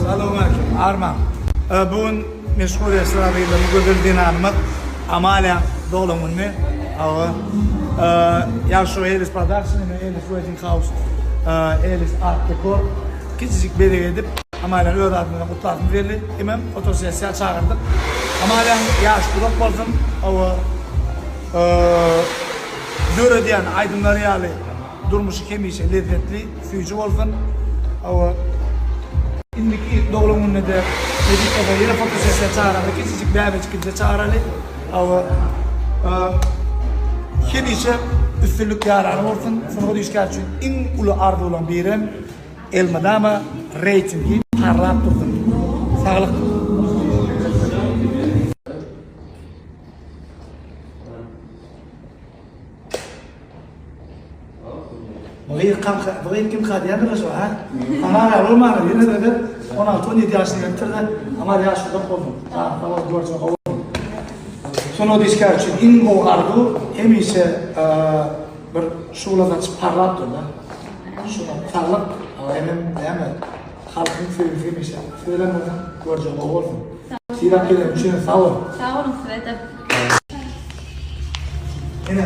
Salowmaleýkim, armaň. Bu gün meşhur estrada ýyldyzy gözel zenanymyz Amaliýaň doglan güni. Hawa. Ýagşy Elis Production hem Elis Wedding House, Elis Art Decor kiçijik bezeg edip, Amaliýany öz adymyzdan gutlasymyz geldi. Hemem fotosessiýa çagyrdyk. Amaliýaň ýaşy uzak bolsun. Hawa. Döredýän aýdymlary ýaly durmuşy hemişe lezzetli, süýji bolsun. Hawa. Indiki doglan gününe-de nesip bolsa ýene fotosessiýa çagyrarys, kiçijik bäbejikini-de çagyraly. Hawa. Hemişe üstünlik ýarany bolsun. Sungat işgäri üçin iň uly arzuwlaryň birem elmydama reýtingi parlap dursun. Saglyk. Bu gyz kamka, bu gyz kimka diýendir şu ha? Aman ýa bolmana, ýene de 16-17 ýaşyna gelipdir-de, aman ýaş uzak bolsun. Sag bol, görjek gowy bolsun. Sungat işgäri üçin iň gowy arzuw hemişe bir şugla saçyp parlap dur-da. Şuna saglyk, hemem näme, halkyň söýgüsi hemişe siz bilen bolsun, görjek gowy bolsun. Sylap geleniň üçin sag bol. Sag boluň size-de. Indi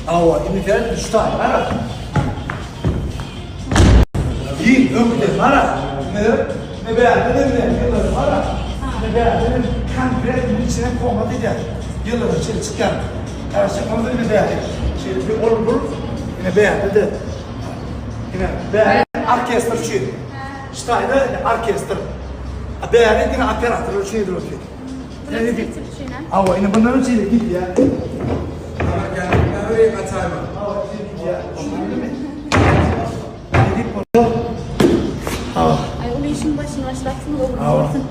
Awa, indi sen şu taý, gara. Giň, öňküden, gara. Ne, ne bärde ne ne, ýyllar, gara. Ne bärde ne konkret bunun içine kombat edýär. Ýyllar içeri çykýar. Garaşyk, onda ne bärde. Şeýle bir ol bul, ne bärde de. Ine, bäri orkestr üçin. Ştaýda orkestr. A bäri diňe operatorlar üçin edilip otyr. Ine üçin ha? Hawa, ine bundan üçin gidýär. Aý uly işiň başyny başlapsyňyz, ugruna bolsun.